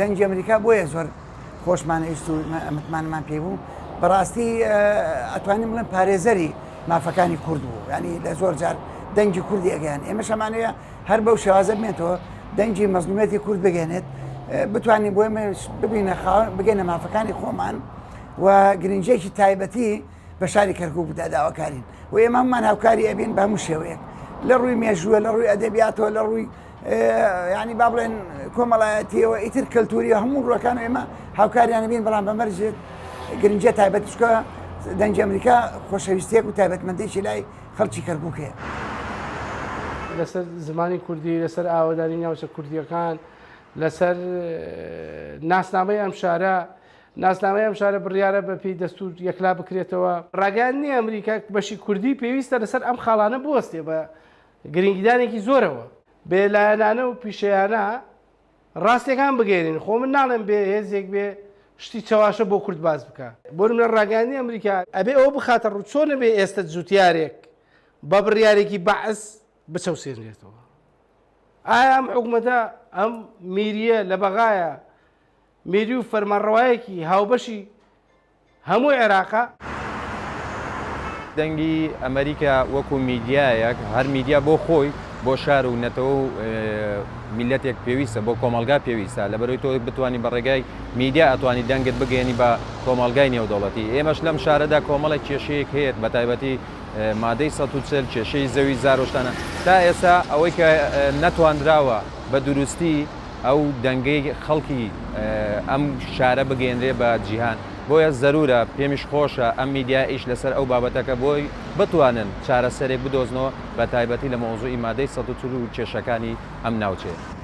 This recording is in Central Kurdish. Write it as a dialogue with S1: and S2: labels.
S1: دەنگی ئەمریکا بۆیە زۆر خۆشمان ئیست و متمانەمان پێی بوو بەڕاستی ئەتوانین بڵێن پارێزەری مافەکانی کورد بوو ینی لە زۆر جار دەنگی کوردی ئەگەیان ئێمە شەمانەیە هەر بەو شێوازە بمێنەوە دەنگی مەزلومیەتی کورد بگەێنێت بتوانین بۆ ئێمە ببینە خاوەن بگەینە مافەکانی خۆمان و گرنگێکی تایبەتی بە شاری کەرکک بدا داواکارین و ئێمە هەمومان هاوکاری ئەبین بە هەموو شێوەیەک لە ڕووی مێژووە لە ڕووی ئەدەبیاتەوە لە ڕووی ینی با بڵێن کۆمەڵایەتیەوە ئیتر کەلتوری هەموو ڕوەکان ئێمە هاوکاریان بین بەڵام بە مەرجێت گرنگیە تایبەت چکە دەنگی ئەمریکا خۆشەویستیەک و تایبەتمەندێکی لای خەڵکی کەرکک هەیە.
S2: لەسەر زمانی کوردی، لەسەر ئاوەدانی ناوچە کوردییەکان، لەسەر ناسنامەی ئەم شارە، ناسنامەی ئەم شارە بڕیارە بە پێی دەستوور یەکلا بکرێتەوە. ڕاگەیاندنی ئەمریکا بەشی کوردی پێویستە لەسەر ئەم خاڵانە بوەستێ بە گرنگیدانێکی زۆرەوە. بێلایەنانە و پیشەیانە ڕاستیەکان بگەیەنین، خۆ من ناڵێم بێ هێزێک بێ شتی چەواشە بۆ کورد باس بکا. بۆ نمونە ڕاگەیاندنی ئەمریکا ئەبێ ئەوە بخاتە ڕوو چۆن ئەبێ ئێستە جوتیارێک بە بڕیارێکی بەعس بچەوسێنرێتەوە؟ ئایا ئەم حکومەتە ئەم میریە لە بەغایە میری و فەرمانڕەوایەکی هاوبەشی هەموو عێراقە.
S3: دەنگی ئەمەریکا وەکو میدیایەک، هەر میدیا بۆ خۆی، بۆ شار و نەتەوە و میللەتێک پێویستە، بۆ کۆمەڵگا پێویستە، لەبەرئەوەی تۆ بتوانی بە ڕێگای میدیا ئەتوانی دەنگت بگەیەنی بە کۆمەڵگای نێودەوڵەتی. ئێمەش لەم شارەدا کۆمەڵێک کێشەیەک هەیە بەتایبەتی مادەی 140، کێشەی زەوی زار و شتانە. تا ئێستا ئەوەی کە نەتواندراوە بە دروستی ئەو دەنگەی خەڵکی ئەم شارە بگەیەنرێ بە جیهان، بۆیە زەرورە، پێمیش خۆشە ئەم میدیایە ئیش لەسەر ئەو بابەتەکە بۆی بتوانن چارەسەرێک بدۆزنەوە بە تایبەتی لە مەوزوعی مادەی 140 و کێشەکانی ئەم ناوچەیە.